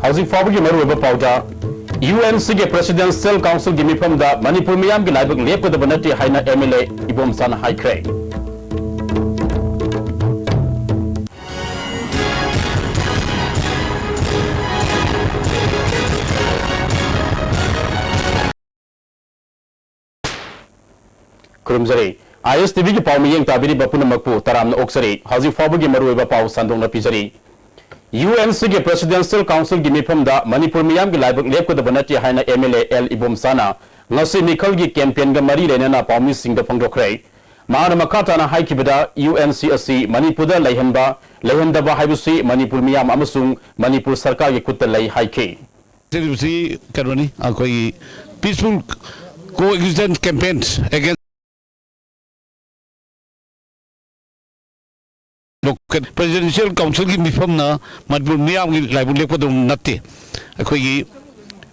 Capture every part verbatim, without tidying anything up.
ꯍꯧꯖꯤꯛ ꯐꯥꯎꯕꯒꯤ ꯃꯔꯨꯑꯣꯏꯕ ꯄꯥꯎꯗ, ꯌꯨ ꯑꯦꯟ ꯁꯤꯒꯤ Presidential Councilꯒꯤ ꯃꯤꯐꯝꯗ ꯃꯅꯤꯄꯨꯔ ꯃꯤꯌꯥꯝꯒꯤ ꯂꯥꯏꯕꯛ ꯂꯦꯞꯀꯗꯕ ꯅꯠꯇꯦ ꯍꯥꯏꯅ ꯑꯦꯝ ꯑꯦꯜ ꯑꯦ ꯏꯕꯣꯝꯆꯥꯅ ꯍꯥꯏꯈ꯭ꯔꯦ꯫ ꯈꯨꯔꯨꯝꯖꯔꯤ꯫ ꯑꯥꯏ ꯑꯦꯁ ꯇꯤ ꯚꯤꯒꯤ ꯄꯥꯎ ꯃꯤꯠꯌꯦꯡ ꯇꯥꯕꯤꯔꯤꯕ ꯄꯨꯝꯅꯃꯛꯄꯨ ꯇꯔꯥꯝꯅ ꯑꯣꯛꯆꯔꯤ꯫ ꯍꯧꯖꯤꯛ ꯐꯥꯎꯕꯒꯤ ꯃꯔꯨꯑꯣꯏꯕ ꯄꯥꯎ ꯁꯟꯗꯣꯛꯅ ꯄꯤꯖꯔꯤ꯫ ꯌꯨ ꯑꯦꯟ ꯁꯤꯒꯤ Presidential Councilꯒꯤ ꯃꯤꯐꯝꯗ ꯃꯅꯤꯄꯨꯔ ꯃꯤꯌꯥꯝꯒꯤ ꯂꯥꯏꯕꯛ ꯂꯦꯞꯀꯗꯕ ꯅꯠꯇꯦ ꯍꯥꯏꯅ ꯑꯦꯝ ꯑꯦꯜ ꯑꯦ ꯑꯦꯜ ꯏꯕꯣꯝꯆꯥꯅ ꯉꯁꯤ ꯃꯤꯈꯜꯒꯤ campaignꯒ ꯃꯔꯤ ꯂꯩꯅꯅ ꯄꯥꯎꯃꯤꯁꯤꯡꯗ ꯐꯣꯡꯗꯣꯛꯈ꯭ꯔꯦ꯫ ꯃꯍꯥꯛꯅ ꯃꯈꯥ ꯇꯥꯅ ꯍꯥꯏꯈꯤꯕꯗ, ꯌꯨ ꯑꯦꯟ ꯁꯤ ꯑꯁꯤ ꯃꯅꯤꯄꯨꯔꯗ ꯂꯩꯍꯟꯕ, ꯂꯩꯍꯟꯗꯕ ꯍꯥꯏꯕꯁꯤ ꯃꯅꯤꯄꯨꯔ ꯃꯤꯌꯥꯝ ꯑꯃꯁꯨꯡ ꯃꯅꯤꯄꯨꯔ ꯁꯔꯀꯥꯔꯒꯤ ꯈꯨꯠꯇ ꯂꯩ ꯍꯥꯏꯈꯤ꯫ ꯁꯤ ꯀꯩꯅꯣꯅꯤ, ꯑꯩꯈꯣꯏꯒꯤ peaceful coexistence campaigns against Presidential Councilꯒꯤ ꯃꯤꯐꯝꯅ Manipur ꯃꯤꯌꯥꯝꯒꯤ ꯂꯥꯏꯕꯛ ꯂꯦꯞꯀꯗꯧꯕ ꯅꯠꯇꯦ꯫ ꯑꯩꯈꯣꯏꯒꯤ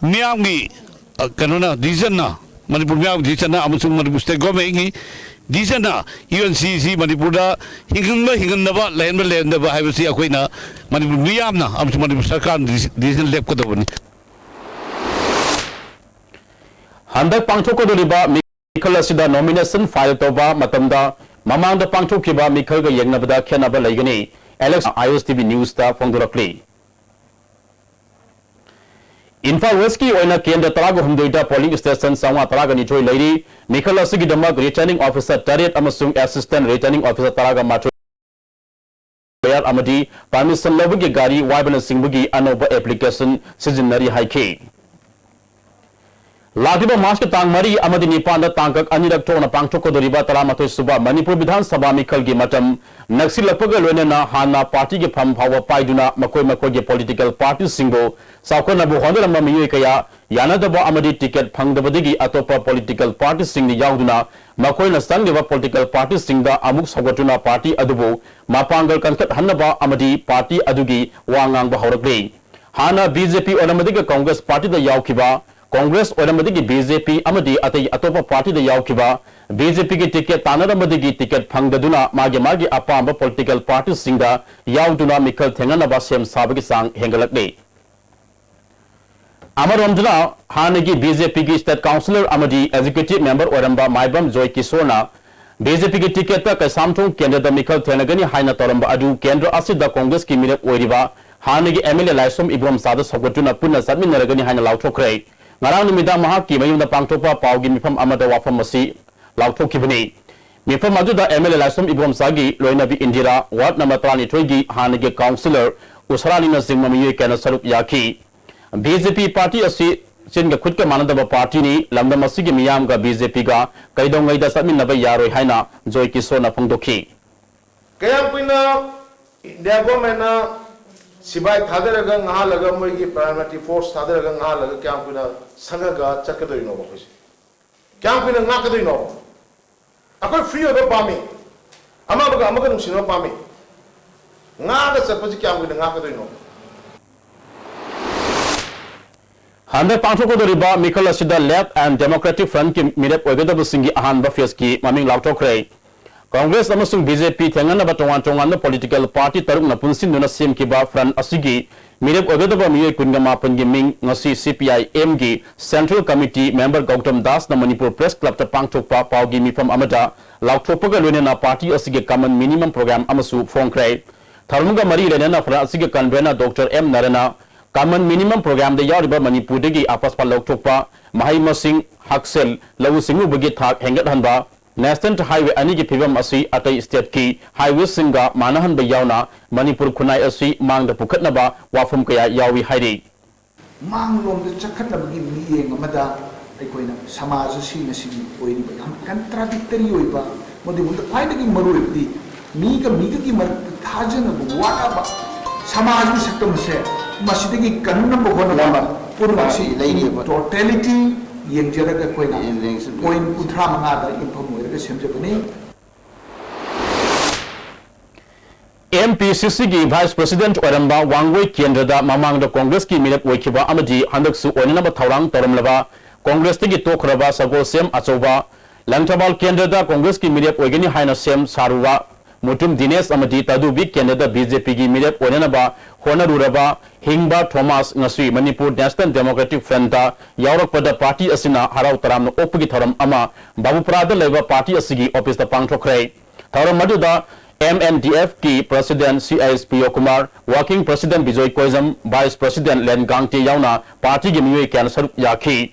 ꯃꯤꯌꯥꯝꯒꯤ, ꯑ, ꯀꯩꯅꯣꯅ, decisionꯅ, ꯃꯅꯤꯄꯨꯔ ꯃꯤꯌꯥꯝꯒꯤ decisionꯅ ꯑꯃꯁꯨꯡ ꯃꯅꯤꯄꯨꯔ state governmentꯀꯤ decisionꯅ ꯌꯨ ꯑꯦꯟ ꯁꯤꯁꯤ ꯃꯅꯤꯄꯨꯔꯗ ꯍꯤꯡꯍꯟꯕ ꯍꯤꯡꯍꯟꯗꯕ, ꯂꯩꯍꯟꯕ ꯂꯩꯍꯟꯗꯕ ꯍꯥꯏꯕꯁꯤ ꯑꯩꯈꯣꯏꯅ ꯃꯅꯤꯄꯨꯔ ꯃꯤꯌꯥꯝꯅ ꯑꯃꯁꯨꯡ ꯃꯅꯤꯄꯨꯔ ꯁꯔꯀꯥꯔꯅ decision ꯂꯦꯞꯀꯗꯧꯕꯅꯤ꯫ ꯍꯟꯗꯛ ꯄꯥꯡꯊꯣꯛꯀꯗꯧꯔꯤꯕ ꯃꯤꯈꯜ ꯑꯁꯤꯗ nomination file ꯇꯧꯕ ꯃꯇꯝꯗ ꯃꯃꯥꯡꯗ ꯄꯥꯡꯊꯣꯛꯈꯤꯕ ꯃꯤꯈꯜꯒ ꯌꯦꯡꯅꯕꯗ ꯈꯦꯠꯅꯕ ꯂꯩꯒꯅꯤ꯫ ꯑꯦꯂꯦꯛꯁ ꯑꯥꯏ ꯑꯦꯁ ꯇꯤ ꯚꯤ ꯅ꯭ꯌꯨꯁꯇ ꯐꯣꯡꯗꯣꯔꯛꯂꯤ꯫ ꯏꯝꯐꯥꯜ ꯋꯦꯁꯀꯤ ꯑꯣꯏꯅ ꯀꯦꯟꯗ꯭ꯔ ꯇꯔꯥꯒ ꯍꯨꯝꯗꯣꯏꯗ polling station ꯆꯥꯝꯃꯉꯥ ꯇꯔꯥꯒ ꯅꯤꯊꯣꯏ ꯂꯩꯔꯤ꯫ ꯃꯤꯈꯜ ꯑꯁꯤꯒꯤꯗꯃꯛ returning officer ꯇꯔꯦꯠ ꯑꯃꯁꯨꯡ assistant returning officer ꯇꯔꯥꯒ ꯃꯥꯊꯣꯏ ꯑꯃꯗꯤ permission ꯂꯧꯕꯒꯤ ꯒꯥꯔꯤ ꯋꯥꯏꯕꯅꯆꯤꯡꯕꯒꯤ ꯑꯅꯧꯕ application ꯁꯤꯖꯤꯟꯅꯔꯤ ꯍꯥꯏꯈꯤ꯫ ꯂꯥꯛꯂꯤꯕ ꯃꯥꯔꯆꯀꯤ ꯇꯥꯡ ꯃꯔꯤ ꯑꯃꯗꯤ ꯅꯤꯄꯥꯟꯗ ꯇꯥꯡꯀꯛ ꯑꯅꯤꯔꯛ ꯊꯣꯛꯅ ꯄꯥꯡꯊꯣꯛꯀꯗꯧꯔꯤꯕ ꯇꯔꯥꯃꯥꯊꯣꯏ ꯁꯨꯕ ꯃꯅꯤꯄꯨꯔ ꯕꯤꯙꯥꯟ ꯁꯚꯥ ꯃꯤꯈꯜꯒꯤ ꯃꯇꯝ ꯅꯛꯁꯤꯜꯂꯛꯄꯒ ꯂꯣꯏꯅꯅ ꯍꯥꯟꯅ partyꯒꯤ ꯐꯝ ꯐꯥꯎꯕ ꯄꯥꯏꯗꯨꯅ ꯃꯈꯣꯏ ꯃꯈꯣꯏꯒꯤ political partyꯁꯤꯡꯕꯨ ꯆꯥꯎꯈꯠꯅꯕ ꯍꯣꯠꯅꯔꯝꯕ ꯃꯤꯑꯣꯏ ꯀꯌꯥ ꯌꯥꯅꯗꯕ ꯑꯃꯗꯤ ticket ꯐꯪꯗꯕꯗꯒꯤ ꯑꯇꯣꯞꯄ political partyꯁꯤꯡꯗ ꯌꯥꯎꯗꯨꯅ ꯃꯈꯣꯏꯅ ꯆꯪꯂꯤꯕ political partyꯁꯤꯡꯗ ꯑꯃꯨꯛ ꯁꯧꯒꯠꯇꯨꯅ party ꯑꯗꯨꯕꯨ ꯃꯄꯥꯡꯒꯜ ꯀꯟꯈꯠꯍꯟꯅꯕ ꯑꯃꯗꯤ party ꯑꯗꯨꯒꯤ ꯋꯥ ꯉꯥꯡꯕ ꯍꯧꯔꯛꯂꯤ꯫ ꯍꯥꯟꯅ ꯕꯤ ꯖꯦ ꯄꯤ ꯑꯣꯏꯔꯝꯕꯗꯒꯤ ꯀꯪꯒ꯭ꯔꯦꯁ partyꯗ ꯌꯥꯎꯈꯤꯕ ꯀꯣꯡꯒ꯭ꯔꯦꯁ ꯑꯣꯏꯔꯝꯕꯗꯒꯤ ꯕꯤ ꯖꯦ ꯄꯤ ꯑꯃꯗꯤ ꯑꯇꯩ ꯑꯇꯣꯞꯄ ꯄꯥꯔꯇꯤꯗ ꯌꯥꯎꯈꯤꯕ, ꯕꯤ ꯖꯦ ꯄꯤꯒꯤ ꯇꯤꯀꯦꯠ ꯇꯥꯟꯅꯔꯝꯕꯗꯒꯤ ꯇꯤꯀꯦꯠ ꯐꯪꯗꯗꯨꯅ ꯃꯥꯒꯤ ꯃꯥꯒꯤ ꯑꯄꯥꯝꯕ ꯄꯣꯂꯤꯇꯤꯀꯦꯜ ꯄꯥꯔꯇꯤꯁꯤꯡꯗ ꯌꯥꯎꯗꯨꯅ ꯃꯤꯈꯜ ꯊꯦꯡꯅꯅꯕ ꯁꯦꯝ ꯁꯥꯕꯒꯤ ꯆꯥꯡ ꯍꯦꯟꯒꯠꯂꯛꯂꯤ꯫ ꯑꯃꯔꯣꯝꯗꯅ, ꯍꯥꯟꯅꯒꯤ ꯕꯤ ꯖꯦ ꯄꯤꯒꯤ ꯁ꯭ꯇꯦꯠ ꯀꯥꯎꯟꯁꯤꯂꯔ ꯑꯃꯗꯤ ꯑꯦꯛꯖꯤꯀ꯭ꯌꯨꯇꯤꯚ ꯃꯦꯝꯕꯔ ꯑꯣꯏꯔꯝꯕ ꯃꯥꯏꯕꯝ ꯖꯣꯏ ꯀꯤꯁꯣꯔꯅ ꯕꯤ ꯖꯦ ꯄꯤꯒꯤ ꯇꯤꯀꯦꯠꯇ ꯀꯩꯁꯥꯝꯊꯣꯡ ꯀꯦꯟꯗ꯭ꯔꯗ ꯃꯤꯈꯜ ꯊꯦꯡꯅꯒꯅꯤ ꯍꯥꯏꯅ ꯇꯧꯔꯝꯕ ꯑꯗꯨ ꯀꯦꯟꯗ꯭ꯔ ꯑꯁꯤꯗ ꯀꯣꯡꯒ꯭ꯔꯦꯁꯀꯤ ꯃꯤꯔꯦꯞ ꯑꯣꯏꯔꯤꯕ ꯍꯥꯟꯅꯒꯤ ꯑꯦꯝ ꯑꯦꯜ ꯑꯦ ꯂꯥꯏꯁ꯭ꯔꯝ ꯏꯕꯣꯝꯆꯥꯗ ꯁꯧꯒꯠꯇꯨꯅ ꯄꯨꯟꯅ ꯆꯠꯃꯤꯟꯅꯔꯒꯅꯤ ꯍꯥꯏꯅ ꯂꯥꯎꯊꯣꯛꯈ꯭ꯔꯦ꯫ ꯉꯔꯥꯡ ꯅꯨꯃꯤꯗꯥꯡ ꯃꯍꯥꯛꯀꯤ ꯃꯌꯨꯝꯗ ꯄꯥꯡꯊꯣꯛꯄ ꯄꯥꯎꯒꯤ ꯃꯤꯐꯝ ꯑꯃꯗ ꯋꯥꯐꯝ ꯑꯁꯤ ꯂꯥꯎꯊꯣꯛꯈꯤꯕꯅꯤ꯫ ꯃꯤꯐꯝ ꯑꯗꯨꯗ ꯑꯦꯝ ꯑꯦꯜ ꯑꯦ ꯂꯥꯏꯁ꯭ꯔꯝ ꯏꯕꯣꯝꯆꯥꯒꯤ ꯂꯣꯏꯅꯕꯤ ꯏꯟꯗꯤꯔꯥ, ꯋꯥꯔꯗ ꯅꯝꯕꯔ ꯇꯔꯥꯅꯤꯊꯣꯏꯒꯤ ꯍꯥꯟꯅꯒꯤ ꯀꯥꯎꯟꯁꯤꯂꯔ ꯎꯁꯥꯔꯥꯅꯤꯅꯆꯤꯡꯕ ꯃꯤꯑꯣꯏ ꯀꯌꯥꯅ ꯁꯔꯨꯛ ꯌꯥꯈꯤ꯫ ꯕꯤ ꯖꯦ ꯄꯤ ꯄꯥꯔꯇꯤ ꯑꯁꯤ ꯆꯤꯟꯒ ꯈꯨꯠꯀ ꯃꯥꯟꯅꯗꯕ ꯄꯥꯔꯇꯤꯅꯤ, ꯂꯝꯗꯝ ꯑꯁꯤꯒꯤ ꯃꯤꯌꯥꯝꯒ ꯕꯤ ꯖꯦ ꯄꯤꯒ ꯀꯩꯗꯧꯉꯩꯗ ꯆꯠꯃꯤꯟꯅꯕ ꯌꯥꯔꯣꯏ ꯍꯥꯏꯅ ꯖꯣꯏ ꯀꯤꯁꯣꯔꯅ ꯐꯣꯡꯗꯣꯛꯈꯤ꯫ ꯀꯌꯥꯝ ꯀꯨꯏꯅ ꯏꯟꯗꯤꯌꯥ ꯒꯣꯔꯃꯦꯟꯅ ꯁꯤꯐꯥꯏ ꯊꯥꯗꯔꯒ ꯉꯥꯍꯜꯂꯒ, ꯃꯣꯏꯒꯤ ꯄꯦꯔꯥꯃꯤꯂꯤꯇꯔꯤ ꯐꯣꯔꯁ ꯊꯥꯗꯔꯒ ꯉꯥꯍꯜꯂꯒ ꯀꯌꯥꯝ ꯀꯨꯏꯅ ꯁꯪꯉꯒ ꯆꯠꯀꯗꯣꯏꯅꯣꯕ ꯑꯩꯈꯣꯏꯁꯦ? ꯀꯌꯥꯝ ꯀꯨꯏꯅ ꯉꯥꯛꯀꯗꯣꯏꯅꯣ? ꯑꯩꯈꯣꯏ ꯐ꯭ꯔꯤ ꯑꯣꯏꯕ ꯄꯥꯝꯃꯤ, ꯑꯃꯒ ꯑꯃꯒ ꯅꯨꯡꯁꯤꯅꯕ ꯄꯥꯝꯃꯤ꯫ ꯉꯥꯛꯑꯒ ꯆꯠꯄꯁꯤ ꯀꯌꯥꯝ ꯀꯨꯏꯅ ꯉꯥꯛꯀꯗꯣꯏꯅꯣ? ꯍꯟꯗꯛ ꯄꯥꯡꯊꯣꯛꯀꯗꯧꯔꯤꯕ ꯃꯤꯈꯜ ꯑꯁꯤꯗ Left and Democratic Frontꯀꯤ ꯃꯤꯔꯦꯞ ꯑꯣꯏꯒꯗꯕꯁꯤꯡꯒꯤ ꯑꯍꯥꯟꯕ ꯐꯦꯖꯀꯤ ꯃꯃꯤꯡ ꯂꯥꯎꯊꯣꯛꯈ꯭ꯔꯦ꯫ ꯀꯣꯡꯒ꯭ꯔꯦꯁ ꯑꯃꯁꯨꯡ ꯕꯤ ꯖꯦ ꯄꯤ ꯊꯦꯡꯅꯅꯕ ꯇꯣꯉꯥꯟ ꯇꯣꯉꯥꯟꯕ ꯄꯣꯂꯤꯇꯤꯀꯦꯜ ꯄꯥꯔꯇꯤ ꯇꯔꯨꯛꯅ ꯄꯨꯟꯁꯤꯟꯗꯨꯅ ꯁꯦꯝꯈꯤꯕ ꯐ꯭ꯔꯟꯠ ꯑꯁꯤꯒꯤ ꯃꯤꯔꯦꯞ ꯑꯣꯏꯒꯗꯕ ꯃꯤꯑꯣꯏ ꯀꯨꯟꯒ ꯃꯥꯄꯟꯒꯤ ꯃꯤꯡ ꯉꯁꯤ ꯁꯤ ꯄꯤ ꯑꯥꯏ ꯑꯦꯝꯒꯤ ꯁꯦꯟꯇ꯭ꯔꯦꯜ ꯀꯃꯤꯇꯤ ꯃꯦꯝꯕꯔ ꯒꯧꯇꯝ ꯗꯥꯁꯅ ꯃꯅꯤꯄꯨꯔ ꯄ꯭ꯔꯦꯁ ꯀ꯭ꯂꯕꯇ ꯄꯥꯡꯊꯣꯛꯄ ꯄꯥꯎꯒꯤ ꯃꯤꯐꯝ ꯑꯃꯗ ꯂꯥꯎꯊꯣꯛꯄꯒ ꯂꯣꯏꯅꯅ ꯄꯥꯔꯇꯤ ꯑꯁꯤꯒꯤ ꯀꯃꯟ ꯃꯤꯅꯤꯃꯝ ꯄ꯭ꯔꯣꯒ꯭ꯔꯥꯝ ꯑꯃꯁꯨ ꯐꯣꯡꯈ꯭ꯔꯦ꯫ ꯊꯧꯔꯝꯒ ꯃꯔꯤ ꯂꯩꯅꯅ ꯐ꯭ꯔꯟꯠ ꯑꯁꯤꯒꯤ ꯀꯟꯚꯦꯅꯔ ꯗꯣꯛꯇꯔ ꯑꯦꯝ ꯅꯔꯦꯟꯅ ꯀꯃꯟ ꯃꯤꯅꯤꯃꯝ ꯄ꯭ꯔꯣꯒ꯭ꯔꯥꯝꯗ ꯌꯥꯎꯔꯤꯕ ꯃꯅꯤꯄꯨꯔꯗꯒꯤ ꯑꯄꯥꯁꯄꯥ ꯂꯧꯊꯣꯛꯄ, ꯃꯍꯩ ꯃꯁꯤꯡ, ꯍꯛꯁꯦꯜ, ꯂꯧꯎ ꯁꯤꯡꯎꯕꯒꯤ ꯊꯥꯛ ꯍꯦꯟꯒꯠꯍꯟꯕ, ꯅꯦꯁꯅꯦꯜ ꯍꯥꯏꯋꯦ ꯑꯅꯤꯒꯤ ꯐꯤꯕꯝ ꯑꯁꯤ ꯑꯇꯩ ꯁ꯭ꯇꯦꯠꯀꯤ ꯍꯥꯏꯋꯦꯁꯤꯡꯒ ꯃꯥꯟꯅꯍꯟꯕ ꯌꯥꯎꯅ ꯃꯅꯤꯄꯨꯔ ꯈꯨꯟꯅꯥꯏ ꯑꯁꯤ ꯃꯥꯡꯗ ꯄꯨꯈꯠꯅꯕ ꯋꯥꯐꯝ ꯀꯌꯥ ꯌꯥꯎꯏ ꯍꯥꯏꯔꯤ꯫ ꯃꯥꯡꯂꯣꯝꯗ ꯆꯈꯠꯅꯕꯒꯤ ꯃꯤꯠꯌꯦꯡ ꯑꯃꯗ ꯑꯩꯈꯣꯏꯅ ꯁꯃꯥꯖ ꯑꯁꯤ ꯉꯁꯤꯒꯤ ꯑꯣꯏꯔꯤꯕ ꯌꯥꯝ ꯀꯟꯇ꯭ꯔꯥꯗꯤꯛꯇꯔꯤ ꯑꯣꯏꯕ, ꯃꯗꯨꯒꯨꯝꯕꯗ ꯈ꯭ꯋꯥꯏꯗꯒꯤ ꯃꯔꯨꯑꯣꯏꯕꯗꯤ ꯃꯤꯒ ꯃꯤꯒꯒꯤ ꯃꯔꯛꯇ ꯊꯥꯖꯅꯕ ꯋꯥꯠꯂꯕ ꯁꯃꯥꯖꯒꯤ ꯁꯛꯇꯝ ꯑꯁꯦ ꯃꯁꯤꯗꯒꯤ ꯀꯟꯅꯕ ꯍꯣꯠꯅꯕ ꯄꯨꯝꯅꯃꯛꯁꯤ ꯂꯩꯔꯤꯕ ꯇꯣꯇꯦꯂꯤꯇꯤ ꯌꯦꯡꯖꯔꯒ ꯑꯩꯈꯣꯏꯅ ꯌꯦꯡꯖ- ꯄꯣꯏꯟꯠ ꯀꯨꯟꯊ꯭ꯔꯥ ꯃꯉꯥꯗ ꯌꯨꯝꯐꯝ ꯑꯣꯏꯔꯒ ꯁꯦꯝꯖꯕꯅꯤ꯫ M P A I C ꯁꯤꯒꯤ Vice President ꯑꯣꯏꯔꯝꯕ ꯋꯥꯡꯒꯣꯏ ꯀꯦꯟꯗ꯭ꯔꯗ ꯃꯃꯥꯡꯗ ꯀꯣꯡꯒ꯭ꯔꯦꯁꯀꯤ ꯃꯤꯔꯦꯞ ꯑꯣꯏꯈꯤꯕ ꯑꯃꯗꯤ ꯍꯟꯗꯛꯁꯨ ꯑꯣꯏꯅꯅꯕ ꯊꯧꯔꯥꯡ ꯇꯧꯔꯝꯂꯕ ꯀꯣꯡꯒ꯭ꯔꯦꯁꯇꯒꯤ ꯇꯣꯛꯈ꯭ꯔꯕ ꯁꯒꯣꯜꯁꯦꯝ ꯑꯆꯧꯕ ꯂꯪꯊꯕꯥꯜ ꯀꯦꯟꯗ꯭ꯔꯗ ꯀꯣꯡꯒ꯭ꯔꯦꯁꯀꯤ ꯃꯤꯔꯦꯞ ꯑꯣꯏꯒꯅꯤ ꯍꯥꯏꯅ ꯁꯦꯝ ꯁꯥꯔꯨꯕ ꯃꯨꯇꯨꯝ ꯗꯤꯅꯦꯁ ꯑꯃꯗꯤ ꯇꯥꯗꯨꯕꯤ ꯀꯦꯟꯗ꯭ꯔꯗ ꯕꯤ ꯖꯦ ꯄꯤꯒꯤ ꯃꯤꯔꯦꯞ ꯑꯣꯏꯅꯅꯕ ꯍꯣꯠꯅꯔꯨꯔꯕ ꯍꯤꯡꯕ ꯊꯣꯃꯥꯁ ꯉꯁꯤ ꯃꯅꯤꯄꯨꯔ National Democratic Frontꯇ ꯌꯥꯎꯔꯛꯄꯗ ꯄꯥꯔꯇꯤ ꯑꯁꯤꯅ ꯍꯔꯥꯎ ꯇꯔꯥꯝꯅ ꯑꯣꯛꯄꯒꯤ ꯊꯧꯔꯝ ꯑꯃ ꯕꯥꯕꯨꯄꯨꯔꯥꯗ ꯂꯩꯕ ꯄꯥꯔꯇꯤ ꯑꯁꯤꯒꯤ ꯑꯣꯐꯤꯁꯇ ꯄꯥꯡꯊꯣꯛꯈ꯭ꯔꯦ꯫ ꯊꯧꯔꯝ ꯑꯗꯨꯗ ꯑꯦꯝ ꯑꯦꯟ ꯗꯤ ꯑꯦꯐꯀꯤ President ꯁꯤ H Priyokumar, Working President Bijoy ꯀꯣꯏꯖꯝ, Vice President ꯂꯦꯟ ꯒꯥꯡꯇꯦ ꯌꯥꯎꯅ ꯄꯥꯔꯇꯤꯒꯤ ꯃꯤꯑꯣꯏ ꯀꯌꯥꯅ ꯁꯔꯨꯛ ꯌꯥꯈꯤ꯫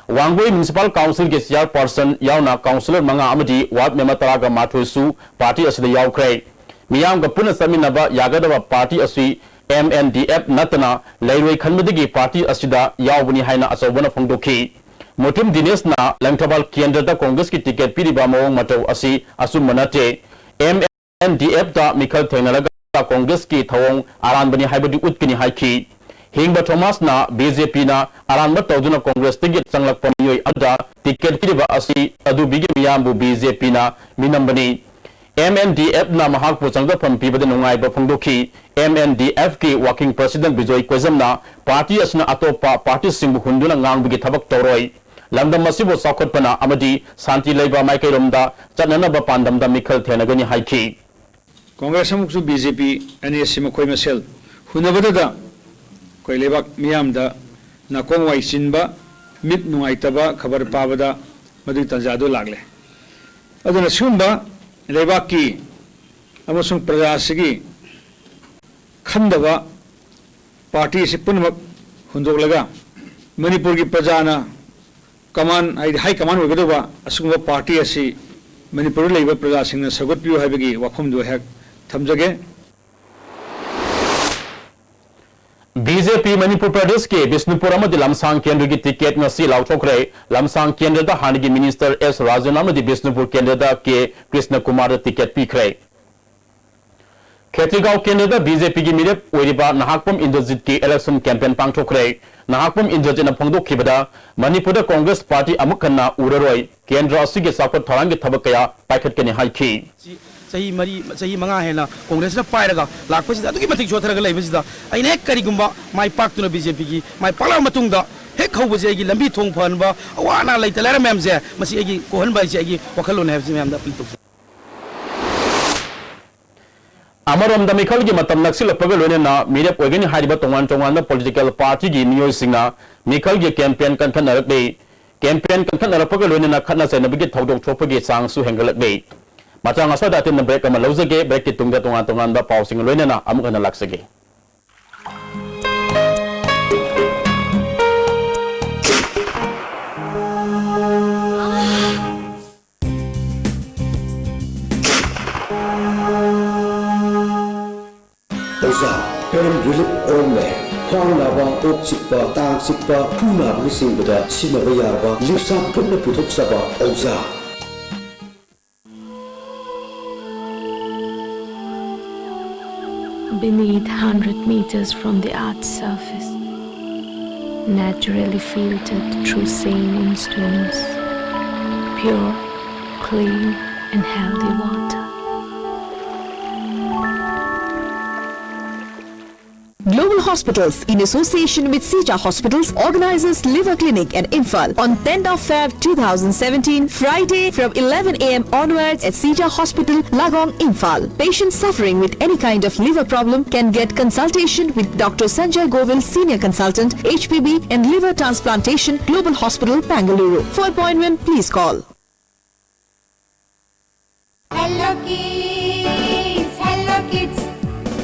ꯋꯥꯡꯒꯣꯏ Municipal Councilꯒꯤ Chairperson ꯌꯥꯎꯅ councillor ꯃꯉꯥ ꯑꯃꯗꯤ ward member ꯇꯔꯥꯒ ꯃꯥꯊꯣꯏꯁꯨ ꯄꯥꯔꯇꯤ ꯑꯁꯤꯗ ꯌꯥꯎꯈ꯭ꯔꯦ꯫ ꯃꯤꯌꯥꯝꯒ ꯄꯨꯟꯅ ꯆꯠꯃꯤꯟꯅꯕ ꯌꯥꯒꯗꯕ ꯄꯥꯔꯇꯤ ꯑꯁꯤ ꯑꯦꯝ ꯑꯦꯟ ꯗꯤ ꯑꯦꯐ ꯅꯠꯇꯅ ꯂꯩꯔꯣꯏ ꯈꯟꯕꯗꯒꯤ ꯄꯥꯔꯇꯤ ꯑꯁꯤꯗ ꯌꯥꯎꯕꯅꯤ ꯍꯥꯏꯅ ꯑꯆꯧꯕꯅ ꯐꯣꯡꯗꯣꯛꯈꯤ꯫ ꯃꯨꯇꯨꯝ ꯗꯤꯅꯦꯁꯅ ꯂꯪꯊꯕꯥꯜ ꯀꯦꯟꯗ꯭ꯔꯗ ꯀꯣꯡꯒ꯭ꯔꯦꯁꯀꯤ ꯇꯤꯀꯦꯠ ꯄꯤꯔꯤꯕ ꯃꯑꯣꯡ ꯃꯇꯧ ꯑꯁꯤ ꯑꯆꯨꯝꯕ ꯅꯠꯇꯦ꯫ ꯑꯦꯝ ꯑꯦꯟ ꯗꯤ ꯑꯦꯐꯇ ꯃꯤꯈꯜ ꯊꯦꯡꯅꯔꯒ ꯀꯣꯡꯒ꯭ꯔꯦꯁꯀꯤ ꯊꯧꯑꯣꯡ ꯑꯔꯥꯟꯕꯅꯤ ꯍꯥꯏꯕꯗꯨ ꯎꯠꯀꯅꯤ ꯍꯥꯏꯈꯤ꯫ ꯍꯤꯡꯕ ꯊꯣꯃꯥꯁꯅ ꯕꯤ ꯖꯦ ꯄꯤꯅ ꯑꯔꯥꯟꯕ ꯇꯧꯗꯨꯅ ꯀꯣꯡꯒ꯭ꯔꯦꯁꯇꯒꯤ ꯆꯪꯂꯛꯄ ꯃꯤꯑꯣꯏ ꯑꯃꯗ ꯇꯤꯀꯦꯠ ꯄꯤꯔꯤꯕ ꯑꯁꯤ ꯇꯥꯗꯨꯕꯤꯒꯤ ꯃꯤꯌꯥꯝꯕꯨ ꯕꯤ ꯖꯦ ꯄꯤꯅ ꯃꯤꯅꯝꯕꯅꯤ꯫ ꯑꯦꯝ ꯑꯦꯟ ꯗꯤ ꯑꯦꯐꯅ ꯃꯍꯥꯛꯄꯨ ꯆꯪꯖꯐꯝ ꯄꯤꯕꯗ ꯅꯨꯡꯉꯥꯏꯕ ꯐꯣꯡꯗꯣꯛꯈꯤ꯫ ꯑꯦꯝ ꯑꯦꯟ ꯗꯤ ꯑꯦꯐꯀꯤ Working President ꯕꯤꯖꯣꯏ ꯀꯣꯏꯖꯝꯅ ꯄꯥꯔꯇꯤ ꯑꯁꯤꯅ ꯑꯇꯣꯞꯄ ꯄꯥꯔꯇꯤꯁꯤꯡꯕꯨ ꯍꯨꯟꯗꯨꯅ ꯉꯥꯡꯕꯒꯤ ꯊꯕꯛ ꯇꯧꯔꯣꯏ꯫ ꯂꯝꯗꯝ ꯑꯁꯤꯕꯨ ꯆꯥꯎꯈꯠꯄꯅ ꯑꯃꯗꯤ ꯁꯥꯟꯇꯤ ꯂꯩꯕ ꯃꯥꯏꯀꯩꯔꯣꯝꯗ ꯆꯠꯅꯅꯕ ꯄꯥꯟꯗꯝꯗ ꯃꯤꯈꯜ ꯊꯦꯡꯅꯒꯅꯤ ꯍꯥꯏꯈꯤ꯫ ꯀꯣꯡꯒ꯭ꯔꯦꯁ ꯑꯃꯁꯨꯡ ꯕꯤ ꯖꯦ ꯄꯤ ꯑꯅꯤ ꯑꯁꯤ ꯃꯈꯣꯏ ꯃꯁꯦꯜ ꯍꯨꯟꯅꯕꯗꯗ ꯑꯩꯈꯣꯏ ꯂꯩꯕꯥꯛ ꯃꯤꯌꯥꯝꯗ ꯅꯥꯀꯣꯡ ꯋꯥꯏ ꯆꯤꯟꯕ, ꯃꯤꯠ ꯅꯨꯡꯉꯥꯏꯇꯕ ꯈꯕꯔ ꯄꯥꯕꯗ ꯃꯗꯨꯒꯤ ꯇꯥꯟꯖꯥ ꯑꯗꯨ ꯂꯥꯛꯂꯦ꯫ ꯑꯗꯨꯅ ꯁꯤꯒꯨꯝꯕ ꯂꯩꯕꯥꯛꯀꯤ ꯑꯃꯁꯨꯡ ꯄ꯭ꯔꯖꯥ ꯑꯁꯤꯒꯤ ꯈꯟꯗꯕ ꯄꯥꯔꯇꯤ ꯑꯁꯤ ꯄꯨꯝꯅꯃꯛ ꯍꯨꯟꯗꯣꯛꯂꯒ ꯃꯅꯤꯄꯨꯔꯒꯤ ꯄ꯭ꯔꯖꯥꯅ ꯀꯃꯥꯟ, ꯍꯥꯏꯗꯤ ꯍꯥꯏ ꯀꯃꯥꯟ ꯑꯣꯏꯒꯗꯧꯕ ꯑꯁꯤꯒꯨꯝꯕ ꯄꯥꯔꯇꯤ ꯑꯁꯤ ꯃꯅꯤꯄꯨꯔꯗ ꯂꯩꯕ ꯄ꯭ꯔꯖꯥꯁꯤꯡꯅ ꯁꯧꯒꯠꯄꯤꯌꯨ ꯍꯥꯏꯕꯒꯤ ꯋꯥꯐꯝꯗꯨ ꯑꯩꯍꯥꯛ ꯊꯝꯖꯒꯦ꯫ ꯕꯤ ꯖꯦ ꯄꯤ ꯃꯅꯤꯄꯨꯔ ꯄ꯭ꯔꯗꯦꯁꯀꯤ ꯕꯤꯁꯅꯨꯄꯨꯔ ꯑꯃꯗꯤ ꯂꯝꯁꯥꯡ ꯀꯦꯟꯗ꯭ꯔꯒꯤ ꯇꯤꯀꯦꯠ ꯉꯁꯤ ꯂꯥꯎꯊꯣꯛꯈ꯭ꯔꯦ꯫ ꯂꯝꯁꯥꯡ ꯀꯦꯟꯗ꯭ꯔꯗ ꯍꯥꯟꯅꯒꯤ ꯃꯤꯅꯤꯁꯇꯔ ꯑꯦꯁ ꯔꯥꯖꯟ ꯑꯃꯗꯤ ꯕꯤꯁꯅꯨꯄꯨꯔ ꯀꯦꯟꯗ꯭ꯔꯗ ꯀꯦ ꯀ꯭ꯔꯤꯁꯅ ꯀꯨꯃꯥꯔꯗ ꯇꯤꯀꯦꯠ ꯄꯤꯈ꯭ꯔꯦ꯫ ꯈꯦꯇ꯭ꯔꯤꯒꯥꯎ ꯀꯦꯟꯗ꯭ꯔꯗ ꯕꯤ ꯖꯦ ꯄꯤꯒꯤ ꯃꯤꯔꯦꯞ ꯑꯣꯏꯔꯤꯕ ꯅꯍꯥꯛꯄꯝ ꯏꯟꯗ꯭ꯔꯖꯤꯠꯀꯤ election campaign ꯄꯥꯡꯊꯣꯛꯈ꯭ꯔꯦ꯫ ꯅꯍꯥꯛꯄꯝ ꯏꯟꯗ꯭ꯔꯖꯤꯠꯅ ꯐꯣꯡꯗꯣꯛꯈꯤꯕꯗ, ꯃꯅꯤꯄꯨꯔꯗ ꯀꯣꯡꯒ꯭ꯔꯦꯁ ꯄꯥꯔꯇꯤ ꯑꯃꯨꯛ ꯍꯟꯅ ꯎꯔꯔꯣꯏ, ꯀꯦꯟꯗ꯭ꯔ ꯑꯁꯤꯒꯤ ꯆꯥꯎꯈꯠ ꯊꯧꯔꯥꯡꯒꯤ ꯊꯕꯛ ꯀꯌꯥ ꯄꯥꯏꯈꯠꯀꯅꯤ ꯍꯥꯏꯈꯤ꯫ ꯆꯍꯤ ꯃꯔꯤ, ꯆꯍꯤ ꯃꯉꯥ ꯍꯦꯟꯅ ꯀꯣꯡꯒ꯭ꯔꯦꯁꯅ ꯄꯥꯏꯔꯒ ꯂꯥꯛꯄꯁꯤꯗ ꯑꯗꯨꯛꯀꯤ ꯃꯇꯤꯛ ꯁꯣꯠꯊꯔꯒ ꯂꯩꯕꯁꯤꯗ, ꯑꯩꯅ ꯍꯦꯛ ꯀꯔꯤꯒꯨꯝꯕ ꯃꯥꯏ ꯄꯥꯛꯇꯨꯅ ꯕꯤ ꯖꯦ ꯄꯤꯒꯤ ꯃꯥꯏ ꯄꯥꯛꯂꯕ ꯃꯇꯨꯡꯗ, ꯍꯦꯛ ꯍꯧꯕꯁꯦ ꯑꯩꯒꯤ ꯂꯝꯕꯤ ꯊꯣꯡ ꯐꯍꯟꯕ, ꯑꯋꯥ ꯑꯅꯥ ꯂꯩꯇ ꯂꯥꯏꯔ ꯃꯌꯥꯝꯁꯦ, ꯃꯁꯤ ꯑꯩꯒꯤ ꯀꯣꯛꯍꯟꯕ ꯍꯥꯏꯁꯦ ꯑꯩꯒꯤ ꯋꯥꯈꯜꯂꯣꯟꯅꯤ ꯍꯥꯏꯕꯁꯤ ꯃꯌꯥꯝꯗ ꯑꯄꯤꯜ ꯇꯧꯖꯩ꯫ ꯑꯃꯔꯣꯝꯗ ꯃꯤꯈꯜꯒꯤ ꯃꯇꯝ ꯅꯛꯁꯤꯜꯂꯛꯄꯒ ꯂꯣꯏꯅꯅ ꯃꯤꯔꯦꯞ ꯑꯣꯏꯒꯅꯤ ꯍꯥꯏꯔꯤꯕ ꯇꯣꯉꯥꯟ ꯇꯣꯉꯥꯟꯕ ꯄꯣꯂꯤꯇꯤꯀꯦꯜ ꯄꯥꯔꯇꯤꯒꯤ ꯃꯤꯑꯣꯏꯁꯤꯡꯅ ꯃꯤꯈꯜꯒꯤ ꯀꯦꯝꯄꯦꯟ ꯀꯟꯈꯠꯅꯔꯛꯂꯤ꯫ ꯀꯦꯝꯄꯦꯟ ꯀꯟꯈꯠꯅꯔꯛꯄꯒ ꯂꯣꯏꯅꯅ ꯈꯠꯅ ꯆꯩꯅꯕꯒꯤ ꯊꯧꯗꯣꯛ ꯊꯣꯛꯄꯒꯤ ꯆꯥꯡꯁꯨ ꯍꯦꯟꯒꯠꯂꯛꯂꯤ꯫ ꯃꯇꯥꯡ ꯑꯁ꯭ꯋꯥꯏꯗ ꯑꯇꯦꯟꯕ ꯕ꯭ꯔꯦꯛ ꯑꯃ ꯂꯧꯖꯒꯦ꯫ ꯕ꯭ꯔꯦꯛꯀꯤ ꯇꯨꯡꯗ ꯇꯣꯉꯥꯟ ꯇꯣꯉꯥꯟꯕ ꯄꯥꯎꯁꯤꯡꯒ ꯂꯣꯏꯅꯅ ꯑꯃꯨꯛ ꯍꯟꯅ ꯂꯥꯛꯆꯒꯦ꯫ ꯑꯣꯖꯥ, ꯄꯦꯟ ꯔꯤꯂꯤꯐ ꯑꯣꯏꯜꯃꯦ꯫ ꯈ꯭ꯋꯥꯡ ꯅꯥꯕ, ꯀꯣꯛ ꯆꯤꯛꯄ, ꯇꯥꯡ ꯆꯤꯛꯄ, ꯈꯨ ꯅꯥꯕꯅꯆꯤꯡꯕꯗ ꯁꯤꯖꯤꯟꯅꯕ ꯌꯥꯔꯕ ꯂꯤꯞꯁꯥ ꯈꯨꯠꯅ ꯄꯨꯊꯣꯛꯆꯕ ꯑꯣꯖꯥ꯫ Beneath, hundred meters from the earth's surface, naturally filtered through saline streams, pure, clean, and healthy water. Global Hospitals, in association with Sija Hospitals, organizes Liver Clinic at Imphal on tenth of Feb two thousand seventeen, Friday, from eleven a m onwards at Sija Hospital, Lagong, Imphal. Patients suffering with any kind of liver problem can get consultation with Doctor Sanjay Govil, Senior Consultant, H P B and Liver Transplantation, Global Hospital, Bengaluru. For appointment, please call. Hello Kids, Hello Kids,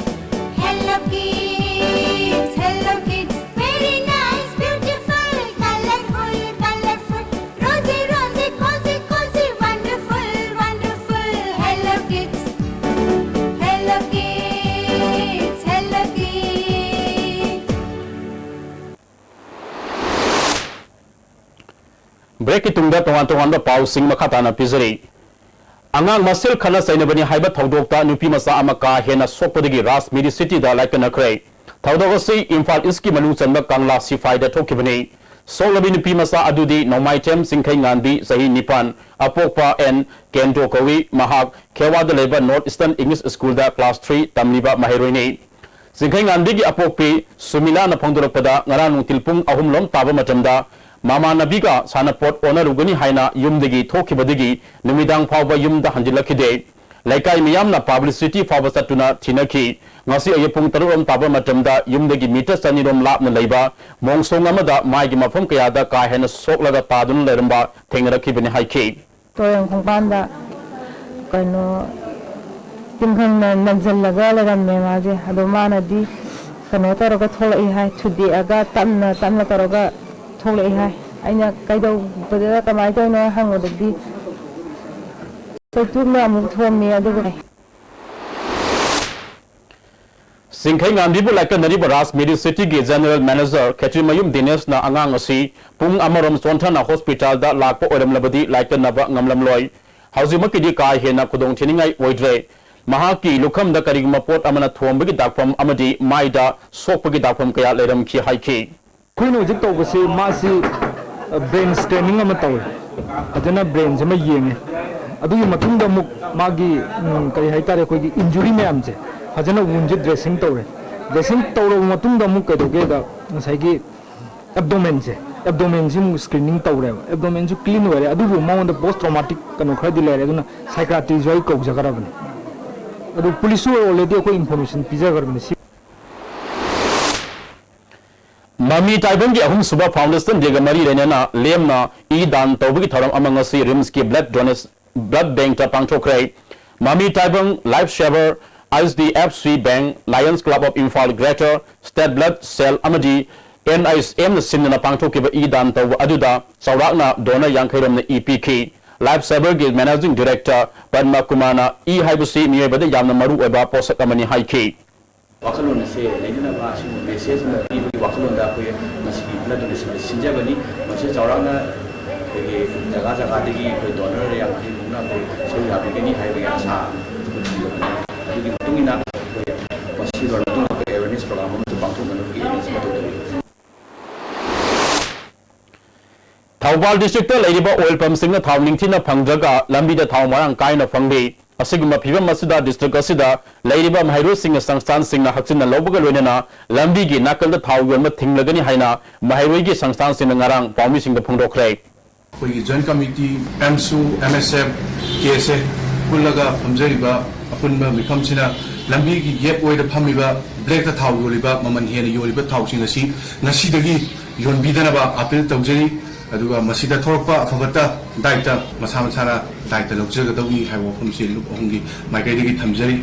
Hello Kids, Hello Kids. Very nice, beautiful, colorful, colorful, rosy, rosy, cozy, cozy, wonderful, wonderful. Hello Kids, Hello Kids, Hello Kids. ꯕ꯭ꯔꯦꯛꯀꯤ ꯇꯨꯡꯗ ꯇꯣꯉꯥꯟ ꯇꯣꯉꯥꯟꯕ ꯄꯥꯎꯁꯤꯡ ꯃꯈꯥ ꯇꯥꯅ ꯄꯤꯖꯔꯤ꯫ ꯑꯉꯥꯡ ꯃꯁꯦꯜ ꯈꯠꯅ ꯆꯩꯅꯕꯅꯤ ꯍꯥꯏꯕ ꯊꯧꯗꯣꯛꯇ ꯅꯨꯄꯤ ꯃꯆꯥ ꯑꯃ ꯀꯥ ꯍꯦꯟꯅ ꯁꯣꯛꯄꯗꯒꯤ ꯔꯥꯖꯃꯤꯔꯤ ꯁꯤꯇꯤꯗ ꯂꯥꯏꯀꯠꯅꯈ꯭ꯔꯦ꯫ ꯊꯧꯗꯣꯛ ꯑꯁꯤ ꯏꯝꯐꯥꯜ ꯏꯁꯀꯤ ꯃꯅꯨꯡ ꯆꯟꯕ ꯀꯪꯂꯥ ꯁꯤꯐꯥꯏꯗ ꯊꯣꯛꯈꯤꯕꯅꯤ꯫ ꯁꯣꯛꯂꯕꯤ ꯅꯨꯄꯤ ꯃꯆꯥ ꯑꯗꯨꯗꯤ ꯅꯣꯡꯃꯥꯏꯊꯦꯝ ꯆꯤꯡꯈꯩ ꯉꯥꯟꯕꯤ, ꯆꯍꯤ ꯅꯤꯄꯥꯟ, ꯑꯄꯣꯛꯄ ꯑꯦꯟ ꯀꯦꯟꯗ꯭ꯔꯣ ꯀꯧꯏ꯫ ꯃꯍꯥꯛ ꯈꯦꯋꯥꯗ ꯂꯩꯕ North Eastern English Schoolꯗ class three ꯇꯝꯂꯤꯕ ꯃꯍꯩꯔꯣꯏꯅꯤ꯫ ꯆꯤꯡꯈꯩ ꯉꯥꯟꯕꯤꯒꯤ ꯑꯄꯣꯛꯄꯤ ꯁꯨꯃꯤꯂꯥꯅ ꯐꯣꯡꯗꯣꯔꯛꯄꯗ, ꯉꯔꯥꯡ ꯅꯨꯡꯊꯤꯜ ꯄꯨꯡ ꯑꯍꯨꯝ ꯂꯣꯝ ꯇꯥꯕ ꯃꯇꯝꯗ ꯃꯃꯥꯟꯅꯕꯤꯒ ꯁꯥꯟꯅꯄꯣꯠ ꯑꯣꯟꯅꯔꯨꯒꯅꯤ ꯍꯥꯏꯅ ꯌꯨꯝꯗꯒꯤ ꯊꯣꯛꯈꯤꯕꯗꯒꯤ ꯅꯨꯃꯤꯗꯥꯡ ꯐꯥꯎꯕ ꯌꯨꯝꯗ ꯍꯟꯖꯤꯜꯂꯛꯈꯤꯗꯦ꯫ ꯂꯩꯀꯥꯏ ꯃꯤꯌꯥꯝꯅ publicity ꯐꯥꯎꯕ ꯆꯠꯇꯨꯅ ꯊꯤꯅꯈꯤ꯫ ꯉꯁꯤ ꯑꯌꯨꯛ ꯄꯨꯡ ꯇꯔꯨꯛ ꯂꯣꯝ ꯇꯥꯕ ꯃꯇꯝꯗ ꯌꯨꯝꯗꯒꯤ meter ꯆꯅꯤ ꯔꯣꯝ ꯂꯥꯞꯅ ꯂꯩꯕ ꯃꯣꯡꯁꯣꯡ ꯑꯃꯗ ꯃꯥꯏꯒꯤ ꯃꯐꯝ ꯀꯌꯥꯗ ꯀꯥ ꯍꯦꯟꯅ ꯁꯣꯛꯂꯒ ꯇꯥꯗꯨꯅ ꯂꯩꯔꯝꯕ ꯊꯦꯡꯅꯔꯛꯈꯤꯕꯅꯤ ꯍꯥꯏꯈꯤ꯫ ꯇꯨꯔꯦꯜ ꯈꯣꯡꯕꯥꯟꯗ ꯀꯩꯅꯣ ꯇꯤꯡꯈꯪꯅ ꯅꯟꯁꯤꯜꯂꯒ ꯂꯩꯔꯝꯃꯦ ꯃꯥꯁꯦ꯫ ꯑꯗꯣ ꯃꯥꯅꯗꯤ ꯀꯩꯅꯣ ꯇꯧꯔꯒ ꯊꯣꯛꯂꯛꯏ ꯍꯥꯏ, ꯊꯨꯗꯦꯛꯑꯒ ꯇꯞꯅ ꯇꯞꯅ ꯇꯧꯔꯒ ꯊꯣꯛꯂꯛꯏ ꯍꯥꯏ꯫ ꯑꯩꯅ ꯀꯩꯗꯧꯕꯗ ꯀꯃꯥꯏꯅ ꯇꯧꯔꯤꯅꯣ ꯍꯪꯕꯗꯗꯤ ꯆꯩꯇꯨꯞꯅ ꯑꯃꯨꯛ ꯊꯣꯝꯃꯤ ꯑꯗꯨꯒ ꯆꯤꯡꯈꯩ ꯉꯥꯟꯕꯤꯕꯨ ꯂꯥꯏꯀꯠꯅꯔꯤꯕ ꯔꯥꯖ Medicityꯒꯤ General Manager ꯈꯦꯇ꯭ꯔꯤꯃꯌꯨꯝ ꯗꯤꯅꯦꯁꯅ ꯑꯉꯥꯡ ꯑꯁꯤ ꯄꯨꯡ ꯑꯃꯔꯣꯝ ꯆꯣꯟꯊꯅ hospitalꯗ ꯂꯥꯛꯄ ꯑꯣꯏꯔꯝꯂꯕꯗꯤ ꯂꯥꯏꯀꯠꯅꯕ ꯉꯝꯂꯝꯂꯣꯏ꯫ ꯍꯧꯖꯤꯛꯃꯛꯀꯤꯗꯤ ꯀꯥ ꯍꯦꯟꯅ ꯈꯨꯗꯣꯡ ꯊꯤꯅꯤꯡꯉꯥꯏ ꯑꯣꯏꯗ꯭ꯔꯦ꯫ ꯃꯍꯥꯛꯀꯤ ꯂꯨꯈꯝꯗ ꯀꯔꯤꯒꯨꯝꯕ ꯄꯣꯠ ꯑꯃꯅ ꯊꯣꯝꯕꯒꯤ ꯗꯥꯛꯐꯝ ꯑꯃꯗꯤ ꯃꯥꯏꯗ ꯁꯣꯛꯄꯒꯤ ꯗꯥꯛꯐꯝ ꯀꯌꯥ ꯂꯩꯔꯝꯈꯤ ꯍꯥꯏꯈꯤ꯫ ꯑꯩꯈꯣꯏꯅ ꯍꯧꯖꯤꯛ ꯇꯧꯕꯁꯤ ꯃꯥꯁꯤ, ꯑ, brain scanning ꯑꯃ ꯇꯧꯔꯦ꯫ ꯐꯖꯅ brainꯁꯤ ꯑꯃ ꯌꯦꯡꯉꯦ꯫ ꯑꯗꯨꯒꯤ ꯃꯇꯨꯡꯗ ꯑꯃꯨꯛ ꯃꯥꯒꯤ, ꯎꯝ, ꯀꯔꯤ ꯍꯥꯏꯇꯥꯔꯦ, ꯑꯩꯈꯣꯏꯒꯤ injury ꯃꯌꯥꯝꯁꯦ ꯐꯖꯅ woundꯁꯦ dressing ꯇꯧꯔꯦ꯫ Dressing ꯇꯧꯔꯕ ꯃꯇꯨꯡꯗ ꯑꯃꯨꯛ ꯀꯩꯗꯧꯒꯦꯗ ꯉꯁꯥꯏꯒꯤ abdomenꯁꯦ, abdomenꯁꯤ ꯑꯃꯨꯛ screening ꯇꯧꯔꯦꯕ꯫ Abdomenꯁꯨ clean ꯑꯣꯏꯔꯦ, ꯑꯗꯨꯕꯨ ꯃꯉꯣꯟꯗ post traumatic ꯀꯩꯅꯣ ꯈꯔꯗꯤ ꯂꯩꯔꯦ, ꯑꯗꯨꯅ psychiatristꯁꯨ ꯑꯩ ꯀꯧꯖꯈ꯭ꯔꯕꯅꯤ꯫ ꯑꯗꯨ policeꯁꯨ already ꯑꯩꯈꯣꯏ information ꯄꯤꯖꯈ꯭ꯔꯕꯅꯤ꯫ ꯁꯤ ꯃꯃꯤ ꯇꯥꯏꯕꯪꯒꯤ ꯑꯍꯨꯝꯁꯨꯕ Foundation Dayꯒ ꯃꯔꯤ ꯂꯩꯅꯅ ꯂꯦꯝꯅ ꯏ ꯗꯥꯟ ꯇꯧꯕꯒꯤ ꯊꯧꯔꯝ ꯑꯃ ꯉꯁꯤ RIMSꯀꯤ blood donation, blood bankꯇ ꯄꯥꯡꯊꯣꯛꯈ꯭ꯔꯦ꯫ ꯃꯃꯤ ꯇꯥꯏꯕꯪ Life Saver, HDFC Bank, Lions Club of Imphal Greater, State Blood Cell ꯑꯃꯗꯤ NICMꯅ ꯁꯤꯟꯗꯨꯅ ꯄꯥꯡꯊꯣꯛꯈꯤꯕ ꯏ ꯗꯥꯟ ꯇꯧꯕ ꯑꯗꯨꯗ ꯆꯥꯎꯔꯥꯛꯅ donor ꯌꯥꯡꯈꯩ ꯔꯣꯝꯅ ꯏ ꯄꯤꯈꯤ꯫ Life Saverꯒꯤ Managing Director ꯄꯗꯃ ꯀꯨꯃꯥꯔꯅ ꯏ ꯍꯥꯏꯕꯁꯤ ꯃꯤꯑꯣꯏꯕꯗ ꯌꯥꯝꯅ ꯃꯔꯨ ꯑꯣꯏꯕ ꯄꯣꯠꯁꯛ ꯑꯃꯅꯤ ꯍꯥꯏꯈꯤ꯫ ꯋꯥꯈꯜꯂꯣꯟ ꯑꯁꯦ ꯂꯩꯅꯅꯕ ꯑꯁꯤꯒꯨꯝꯕ message ꯑꯃ ꯄꯤꯕꯒꯤ ꯋꯥꯈꯜꯂꯣꯟꯗ ꯑꯩꯈꯣꯏ ꯉꯁꯤꯒꯤ blood donation ꯁꯤꯟꯖꯕꯅꯤ꯫ ꯃꯁꯤ ꯆꯥꯎꯔꯥꯛꯅ ꯑꯩꯈꯣꯏꯒꯤ ꯖꯒꯥ ꯖꯒꯥꯗꯒꯤ ꯑꯩꯈꯣꯏ donor ꯌꯥꯡꯈꯩ ꯃꯨꯛꯅ ꯑꯩꯈꯣꯏ ꯁꯔꯨꯛ ꯌꯥꯕꯤꯒꯅꯤ ꯍꯥꯏꯕꯒꯤ ꯑꯥꯁꯥ ꯑꯩꯈꯣꯏ ꯊꯝꯖꯕꯅꯤ꯫ ꯑꯗꯨꯒꯤ ꯃꯇꯨꯡ ꯏꯟꯅ ꯑꯩꯈꯣꯏ ꯃꯁꯤ ꯂꯣꯏꯔꯕ ꯃꯇꯨꯡꯗ ꯑꯩꯈꯣꯏ awareness program ꯑꯃꯁꯨ ꯄꯥꯡꯊꯣꯛꯅꯕꯒꯤ arrange ꯑꯃ ꯇꯧꯖꯔꯤ꯫ ꯊꯧꯕꯥꯜ ꯗꯤꯁꯇ꯭ꯔꯤꯛꯇ ꯂꯩꯔꯤꯕ ꯑꯣꯏꯜ ꯄꯝꯁꯤꯡꯅ ꯊꯥꯎ ꯅꯤꯡꯊꯤꯅ ꯐꯪꯗ꯭ꯔꯒ ꯂꯝꯕꯤꯗ ꯊꯥꯎ ꯃꯔꯥꯡ ꯀꯥꯏꯅ ꯐꯪꯗꯦ꯫ ꯑꯁꯤꯒꯨꯝꯕ ꯐꯤꯕꯝ ꯑꯁꯤꯗ ꯗꯤꯁꯇ꯭ꯔꯤꯛ ꯑꯁꯤꯗ ꯂꯩꯔꯤꯕ ꯃꯍꯩꯔꯣꯏꯁꯤꯡꯅ ꯁꯪꯁꯊꯥꯟꯁꯤꯡꯅ ꯍꯛꯆꯤꯟꯅ ꯂꯧꯕꯒ ꯂꯣꯏꯅꯅ ꯂꯝꯕꯤꯒꯤ ꯅꯥꯀꯟꯗ ꯊꯥꯎ ꯌꯣꯟꯕ ꯊꯤꯡꯂꯒꯅꯤ ꯍꯥꯏꯅ ꯃꯍꯩꯔꯣꯏꯒꯤ ꯁꯪꯁꯊꯥꯟꯁꯤꯡꯅ ꯉꯔꯥꯡ ꯄꯥꯎꯃꯤꯁꯤꯡꯗ ꯐꯣꯡꯗꯣꯛꯈ꯭ꯔꯦ꯫ ꯑꯩꯈꯣꯏꯒꯤ ꯖꯣꯏꯟꯠ ꯀꯃꯤꯇꯤ, ꯑꯦꯝꯁꯨ, ꯑꯦꯝ ꯑꯦꯁ ꯑꯦꯐ, ꯀꯦ ꯑꯦꯁ ꯑꯦ ꯄꯨꯜꯂꯒ ꯐꯝꯖꯔꯤꯕ ꯑꯄꯨꯟꯕ ꯃꯤꯐꯝꯁꯤꯅ ꯂꯝꯕꯤꯒꯤ ꯌꯦꯠ ꯑꯣꯏꯗ ꯐꯝꯃꯤꯕ ꯕ꯭ꯂꯦꯛꯇ ꯊꯥꯎ ꯌꯣꯜꯂꯤꯕ, ꯃꯃꯜ ꯍꯦꯟꯅ ꯌꯣꯜꯂꯤꯕ ꯊꯥꯎꯁꯤꯡ ꯑꯁꯤ ꯉꯁꯤꯗꯒꯤ ꯌꯣꯟꯕꯤꯗꯅꯕ ꯑꯥꯄꯤꯜ ꯇꯧꯖꯔꯤ꯫ ꯑꯗꯨꯒ ꯃꯁꯤꯗ ꯊꯣꯛꯂꯛꯄ ꯑꯐ ꯐꯠꯇ ꯗꯥꯏꯇ ꯃꯁꯥ ꯃꯁꯥꯅ ꯗꯥꯏꯇ ꯂꯧꯖꯒꯗꯧꯅꯤ ꯍꯥꯏꯕ ꯋꯥꯐꯝꯁꯤ ꯂꯨꯞ ꯑꯍꯨꯝꯒꯤ ꯃꯥꯏꯀꯩꯗꯒꯤ ꯊꯝꯖꯔꯤ꯫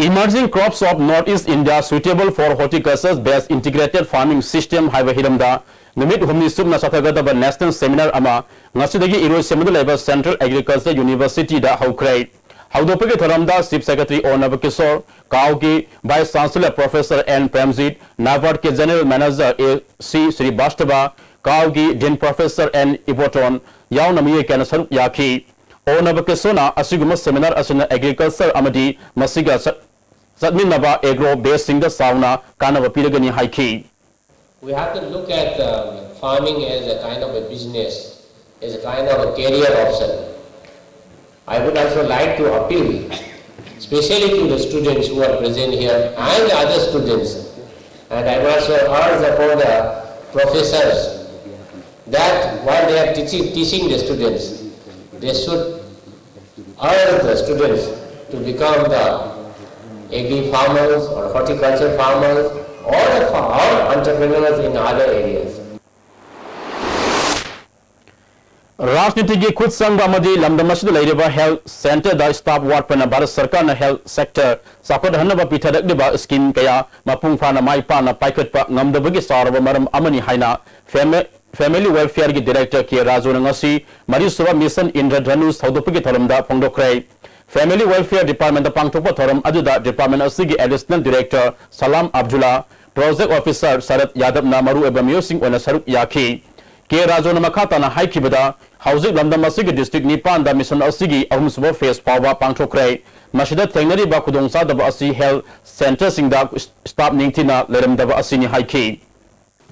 Emerging Crops of North East India Suitable for Horticulture Based Integrated Farming System ꯍꯥꯏꯕ ꯍꯤꯔꯝꯗ ꯅꯨꯃꯤꯠ ꯍꯨꯝꯅꯤ ꯆꯨꯞꯅ ꯆꯠꯊꯒꯗꯕ ꯅꯦꯁꯅꯦꯜ ꯁꯦꯃꯤꯅꯥꯔ ꯑꯃ ꯉꯁꯤꯗꯒꯤ ꯏꯔꯣꯏꯁꯦꯝꯕꯗ ꯂꯩꯕ ꯁꯦꯟꯇ꯭ꯔꯦꯜ ꯑꯦꯒ꯭ꯔꯤꯀꯜꯆꯔ ꯌꯨꯅꯤꯚꯔꯁꯤꯇꯤꯗ ꯍꯧꯈ꯭ꯔꯦ꯫ ꯍꯧꯗꯣꯛꯄꯒꯤ ꯊꯧꯔꯝꯗ ꯆꯤꯐ ꯁꯦꯀ꯭ꯔꯦꯇꯔꯤ ꯑꯣ ꯅꯕꯀꯤꯁꯣꯔ, ꯀꯥꯎꯒꯤ vice chancellor professor N Premjit, ꯅꯥꯕꯥꯔꯗꯀꯤ general manager A C Srivastava, ꯀꯥꯎꯒꯤ ꯗꯤꯟ ꯄ꯭ꯔꯣꯐꯦꯁꯔ ꯑꯦꯟ ꯏꯕꯣꯇꯣꯟ ꯌꯥꯎꯅ ꯃꯤꯑꯣꯏ ꯀꯌꯥꯅ ꯁꯔꯨꯛ ꯌꯥꯈꯤ꯫ ꯑꯣ ꯅꯕꯀꯤꯁꯣꯔꯅ ꯑꯁꯤꯒꯨꯝꯕ ꯁꯦꯃꯤꯅꯥꯔ ꯑꯁꯤꯅ ꯑꯦꯒ꯭ꯔꯤꯀꯜꯆꯔ ꯑꯃꯗꯤ ꯃꯁꯤꯒ ꯆꯠ-, ꯆꯠꯃꯤꯟꯅꯕ ꯑꯦꯒ꯭ꯔꯣ ꯕꯦꯁꯁꯤꯡꯗ ꯆꯥꯎꯅ ꯀꯥꯟꯅꯕ ꯄꯤꯔꯒꯅꯤ ꯍꯥꯏꯈꯤ꯫ We have to look at uh, farming as a kind of a business, as a kind of a career option. I would also like to appeal, especially to the students who are present here and the other students, and I would also urge upon the professors that while they are teaching, teaching the students, they should urge the students to become the agri farmers or horticulture farmers or, or entrepreneurs in other areas. ꯔꯥꯖꯅꯤꯇꯤꯒꯤ ꯈꯨꯠ ꯆꯪꯕ ꯑꯃꯗꯤ ꯂꯝꯗꯝ ꯑꯁꯤꯗ ꯂꯩꯔꯤꯕ health ꯁꯦꯟꯇꯔꯗ staff ꯋꯥꯠꯄꯅ ꯚꯥꯔꯠ ꯁꯔꯀꯥꯔꯅ ꯍꯦꯜꯊ ꯁꯦꯛꯇꯔ ꯆꯥꯎꯈꯠꯍꯟꯅꯕ ꯄꯤꯊꯔꯛꯂꯤꯕ ꯁ꯭ꯀꯤꯝ ꯀꯌꯥ ꯃꯄꯨꯡ ꯐꯥꯅ ꯃꯥꯏ ꯄꯥꯛꯅ ꯄꯥꯏꯈꯠꯄ ꯉꯝꯗꯕꯒꯤ ꯆꯥꯎꯔꯕ ꯃꯔꯝ ꯑꯃꯅꯤ ꯍꯥꯏꯅ ꯐꯦꯃꯤ-, ꯐꯦꯃꯤꯂꯤ ꯋꯦꯜꯐꯤꯌꯔꯒꯤ ꯗꯤꯔꯦꯛꯇꯔ ꯀꯦ ꯔꯥꯖꯨꯅ ꯉꯁꯤ ꯃꯔꯤꯁꯨꯕ ꯃꯤꯁꯟ ꯏꯟꯗ꯭ꯔꯙꯅꯨꯁ ꯍꯧꯗꯣꯛꯄꯒꯤ ꯊꯧꯔꯝꯗ ꯐꯣꯡꯗꯣꯛꯈ꯭ꯔꯦ꯫ ꯐꯦꯃꯤꯂꯤ ꯋꯦꯜꯐꯤꯌꯔ ꯗꯤꯄꯥꯔꯠꯃꯦꯟꯗ ꯄꯥꯡꯊꯣꯛꯄ ꯊꯧꯔꯝ ꯑꯗꯨꯗ ꯗꯤꯄꯥꯔꯠꯃꯦꯟ ꯑꯁꯤꯒꯤ ꯑꯦꯗꯤꯁꯅꯦꯜ ꯗꯤꯔꯦꯛꯇꯔ ꯁꯂꯥꯝ ꯑꯕꯗꯨꯜꯂꯥ, ꯄ꯭ꯔꯣꯖꯦꯛ ꯑꯣꯐꯤꯁꯥꯔ ꯁꯔꯠ ꯌꯥꯗꯕꯅ ꯃꯔꯨꯑꯣꯏꯕ ꯃꯤꯑꯣꯏꯁꯤꯡ ꯑꯣꯏꯅ ꯁꯔꯨꯛ ꯌꯥꯈꯤ꯫ ꯀꯦ ꯔꯥꯖꯨꯅ ꯃꯈꯥ ꯇꯥꯅ ꯍꯥꯏꯈꯤꯕꯗ, ꯍꯧꯖꯤꯛ ꯂꯝꯗꯝ ꯑꯁꯤꯒꯤ ꯗꯤꯁꯇ꯭ꯔꯤꯛ ꯅꯤꯄꯥꯟꯗ ꯃꯤꯁꯟ ꯑꯁꯤꯒꯤ ꯑꯍꯨꯝꯁꯨꯕ ꯐꯦꯖ ꯐꯥꯎꯕ ꯄꯥꯡꯊꯣꯛꯈ꯭ꯔꯦ꯫ ꯃꯁꯤꯗ ꯊꯦꯡꯅꯔꯤꯕ ꯈꯨꯗꯣꯡꯆꯥꯗꯕ ꯑꯁꯤ ꯍꯦꯜꯊ ꯁꯦꯟꯇꯔꯁꯤꯡꯗ ꯁ꯭ꯇꯥꯐ ꯅꯤꯡꯊꯤꯅ ꯂꯩꯔꯝꯗꯕ ꯑꯁꯤꯅꯤ ꯍꯥꯏꯈꯤ꯫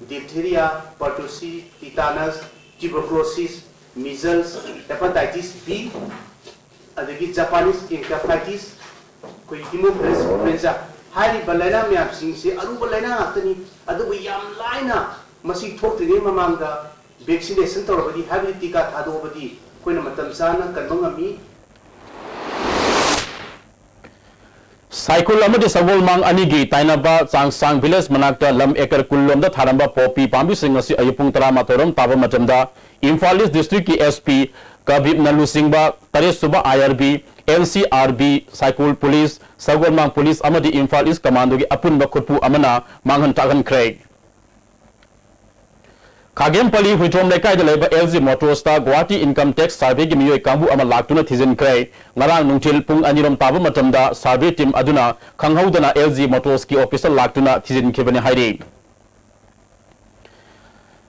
Diphtheria, pertussis, tetanus, tuberculosis, measles, hepatitis B, ꯑꯗꯒꯤ Japanese encephalitis, ꯑꯩꯈꯣꯏ Haemophilus influenza ꯍꯥꯏꯔꯤꯕ ꯂꯥꯏꯅꯥ ꯃꯌꯥꯝꯁꯤꯡꯁꯤ ꯑꯔꯨꯕ ꯂꯥꯏꯅꯥ ꯉꯥꯛꯇꯅꯤ꯫ ꯑꯗꯨꯕꯨ ꯌꯥꯝ ꯂꯥꯏꯅ ꯃꯁꯤ ꯊꯣꯛꯇ꯭ꯔꯤꯉꯩ ꯃꯃꯥꯡꯗ vaccination ꯇꯧꯔꯕꯗꯤ, ꯍꯥꯏꯕꯗꯤ ꯇꯤꯀꯥ ꯊꯥꯗꯣꯛꯑꯕꯗꯤ ꯑꯩꯈꯣꯏꯅ ꯃꯇꯝ ꯆꯥꯅ ꯀꯟꯕ ꯉꯝꯃꯤ꯫ ꯁꯥꯏꯀꯨꯜ ꯑꯃꯗꯤ ꯁꯒꯣꯜꯃꯥꯡ ꯑꯅꯤꯒꯤ ꯇꯥꯏꯅꯕ ꯆꯥꯡꯁꯥꯡ village ꯃꯅꯥꯛꯇ ꯂꯝ acre ꯀꯨꯟ ꯂꯣꯝꯗ ꯊꯥꯔꯝꯕ ꯄꯣꯄꯤ ꯄꯥꯝꯕꯤꯁꯤꯡ ꯑꯁꯤ ꯑꯌꯨꯛ ꯄꯨꯡ ꯇꯔꯥꯃꯥꯊꯣꯏ ꯔꯣꯝ ꯇꯥꯕ ꯃꯇꯝꯗ ꯏꯝꯐꯥꯜ East district ꯀꯤ S P ꯀꯕꯤꯞꯅ ꯂꯨꯆꯤꯡꯕ ꯇꯔꯦꯠ ꯁꯨꯕ I R B, N C R B, ꯁꯥꯏꯀꯨꯜ police, ꯁꯒꯣꯜꯃꯥꯡ police ꯑꯃꯗꯤ ꯏꯝꯐꯥꯜ East Commando ꯒꯤ ꯑꯄꯨꯟꯕ ꯈꯨꯠꯄꯨ ꯑꯃꯅ ꯃꯥꯡꯍꯟ ꯇꯥꯛꯍꯟꯈ꯭ꯔꯦ꯫ ꯈꯥꯒꯦꯝꯄꯜꯂꯤ ꯍꯨꯏꯗ꯭ꯔꯣꯝ ꯂꯩꯀꯥꯏꯗ ꯂꯩꯕ L G Motors ꯇ Guwahati Income Tax Survey ꯒꯤ ꯃꯤꯑꯣꯏ ꯀꯥꯡꯕꯨ ꯑꯃ ꯂꯥꯛꯇꯨꯅ ꯊꯤꯖꯤꯟꯈ꯭ꯔꯦ꯫ ꯉꯔꯥꯡ ꯅꯨꯡꯊꯤꯜ ꯄꯨꯡ ꯑꯅꯤ ꯔꯣꯝ ꯇꯥꯕ ꯃꯇꯝꯗ survey team ꯑꯗꯨꯅ ꯈꯪꯍꯧꯗꯅ L G Motors ꯀꯤ office ꯇ ꯂꯥꯛꯇꯨꯅ ꯊꯤꯖꯤꯟꯈꯤꯕꯅꯤ ꯍꯥꯏꯔꯤ꯫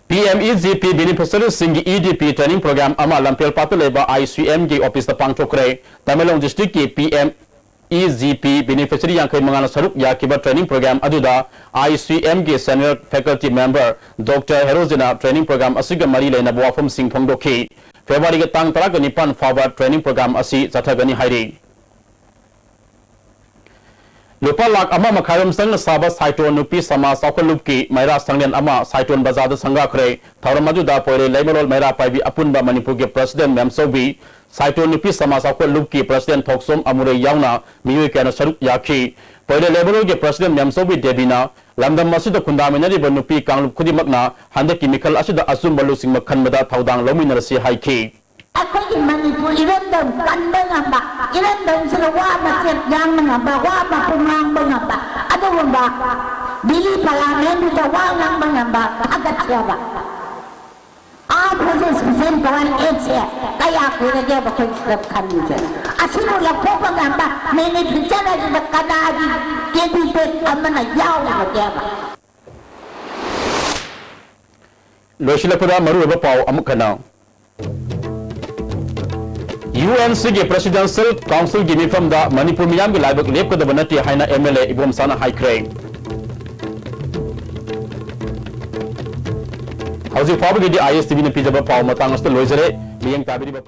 P M E G P beneficiary ꯁꯤꯡꯒꯤ E D P training program ꯑꯃ ꯂꯝꯐꯦꯜꯄꯥꯠꯇ ꯂꯩꯕ I C M ꯒꯤ office ꯇ ꯄꯥꯡꯊꯣꯛꯈ꯭ꯔꯦ꯫ ꯇꯃꯦꯡꯂꯣꯡ district ꯀꯤ P M E G P beneficiary ꯌꯥꯡꯈꯩ ꯃꯉꯥꯅ ꯁꯔꯨꯛ ꯌꯥꯈꯤꯕ training program ꯑꯗꯨꯗ I C M ꯒꯤ senior faculty member Doctor ꯍꯦꯔꯣꯖꯤꯅ training program ꯑꯁꯤꯒ ꯃꯔꯤ ꯂꯩꯅꯕ ꯋꯥꯐꯝꯁꯤꯡ ꯐꯣꯡꯗꯣꯛꯈꯤ꯫ ꯐꯦꯕ꯭ꯔꯨꯋꯥꯔꯤꯒꯤ ꯇꯥꯡ ꯇꯔꯥꯒ ꯅꯤꯄꯥꯟ ꯐꯥꯎꯕ training program ꯑꯁꯤ ꯆꯠꯊꯒꯅꯤ ꯍꯥꯏꯔꯤ꯫ ꯂꯨꯄꯥ ꯂꯥꯈ ꯑꯃ ꯃꯈꯥꯏꯔꯣꯝ ꯆꯪꯅ ꯁꯥꯕ ꯁꯥꯏꯇꯣꯟ ꯅꯨꯄꯤ ꯁꯃꯥꯖ ꯆꯥꯎꯈꯠꯂꯨꯞꯀꯤ ꯃꯩꯔꯥ ꯁꯪꯂꯦꯟ ꯑꯃ ꯁꯥꯏꯇꯣꯟ ꯕꯖꯥꯔꯗ ꯁꯪꯒꯥꯈ꯭ꯔꯦ꯫ ꯊꯧꯔꯝ ꯑꯗꯨꯗ ꯄꯣꯏꯔꯩ ꯂꯩꯃꯔꯣꯜ ꯃꯩꯔꯥ ꯄꯥꯏꯕꯤ ꯑꯄꯨꯟꯕ ꯃꯅꯤꯄꯨꯔꯒꯤ president ꯃꯦꯝꯆꯧꯕꯤ, ꯁꯥꯏꯇꯣꯟ ꯅꯨꯄꯤ ꯁꯃꯥꯖ ꯆꯥꯎꯈꯠꯂꯨꯞꯀꯤ president ꯊꯣꯛꯆꯣꯝ ꯑꯃꯨꯔꯩ ꯌꯥꯎꯅ ꯃꯤꯑꯣꯏ ꯀꯌꯥꯅ ꯁꯔꯨꯛ ꯌꯥꯈꯤ꯫ ꯄꯣꯏꯔꯩ ꯂꯩꯃꯔꯣꯜꯒꯤ president ꯃꯦꯝꯆꯧꯕꯤ ꯗꯦꯕꯤꯅ ꯂꯝꯗꯝ ꯑꯁꯤꯗ ꯈꯨꯟꯗꯥꯃꯤꯟꯅꯔꯤꯕ ꯅꯨꯄꯤ ꯀꯥꯡꯂꯨꯞ ꯈꯨꯗꯤꯡꯃꯛꯅ ꯍꯟꯗꯛꯀꯤ ꯃꯤꯈꯜ ꯑꯁꯤꯗ ꯑꯆꯨꯝꯕ ꯂꯨꯆꯤꯡꯕ ꯈꯟꯕꯗ ꯊꯧꯗꯥꯡ ꯂꯧꯃꯤꯟꯅꯔꯁꯤ ꯍꯥꯏꯈꯤ꯫ ꯑꯩꯈꯣꯏꯒꯤ ꯃꯅꯤꯄꯨꯔ ꯏꯔꯝꯗꯝ ꯀꯟꯕ ꯉꯝꯕ, ꯏꯔꯝꯗꯝꯁꯤꯗ ꯋꯥ ꯃꯆꯦꯠ ꯉꯥꯡꯕ ꯉꯝꯕ, ꯋꯥ ꯃꯄꯨꯝ ꯉꯥꯡꯕ ꯉꯝꯕ, ꯑꯗꯨꯒꯨꯝꯕ ꯗꯤꯜꯂꯤ ꯄꯥꯔꯂꯤꯌꯥꯃꯦꯟꯗꯨꯗ ꯋꯥ ꯉꯥꯡꯕ ꯉꯝꯕ ꯊꯥꯒꯠꯆꯕ꯫ ꯑꯥ ꯐꯖꯩ ꯁꯨꯁꯦꯟ ꯄꯋꯥꯔ ꯑꯦꯠꯁꯦ ꯀꯌꯥ ꯀꯨꯏꯔꯒꯦꯕ ꯑꯩꯈꯣꯏ ꯁꯤꯗ ꯈꯜꯂꯤꯁꯦ? ꯑꯁꯤꯕꯨ ꯂꯧꯊꯣꯛꯄ ꯉꯝꯕ ꯃꯦꯅꯤꯐꯦꯁꯆꯔ ꯑꯁꯤꯗ ꯀꯅꯥꯒꯤ ꯀꯦꯟꯗꯤꯗꯦꯠ ꯑꯃꯅ ꯌꯥꯎꯔꯤꯕꯒꯦꯕ? ꯂꯣꯏꯁꯤꯜꯂꯛꯄꯗ ꯃꯔꯨꯑꯣꯏꯕ ꯄꯥꯎ ꯑꯃꯨꯛ ꯍꯟꯅ꯫ U N C ꯒꯤ Presidential Council ꯒꯤ ꯃꯤꯐꯝꯗ ꯃꯅꯤꯄꯨꯔ ꯃꯤꯌꯥꯝꯒꯤ ꯂꯥꯏꯕꯛ ꯂꯦꯞꯀꯗꯕ ꯅꯠꯇꯦ ꯍꯥꯏꯅ M L A ꯏꯕꯣꯝꯆꯥꯅ ꯍꯥꯏꯈ꯭ꯔꯦ꯫ ꯍꯧꯖꯤꯛ ꯐꯥꯎꯕꯒꯤꯗꯤ ꯑꯥꯏ ꯑꯦꯁ ꯇꯤ ꯚꯤꯅ ꯄꯤꯖꯕ ꯄꯥꯎ ꯃꯇꯥꯡ ꯑꯁꯤꯗ ꯂꯣꯏꯖꯔꯦ꯫ ꯃꯤꯠꯌꯦꯡ ꯇꯥꯕꯤꯔꯤꯕ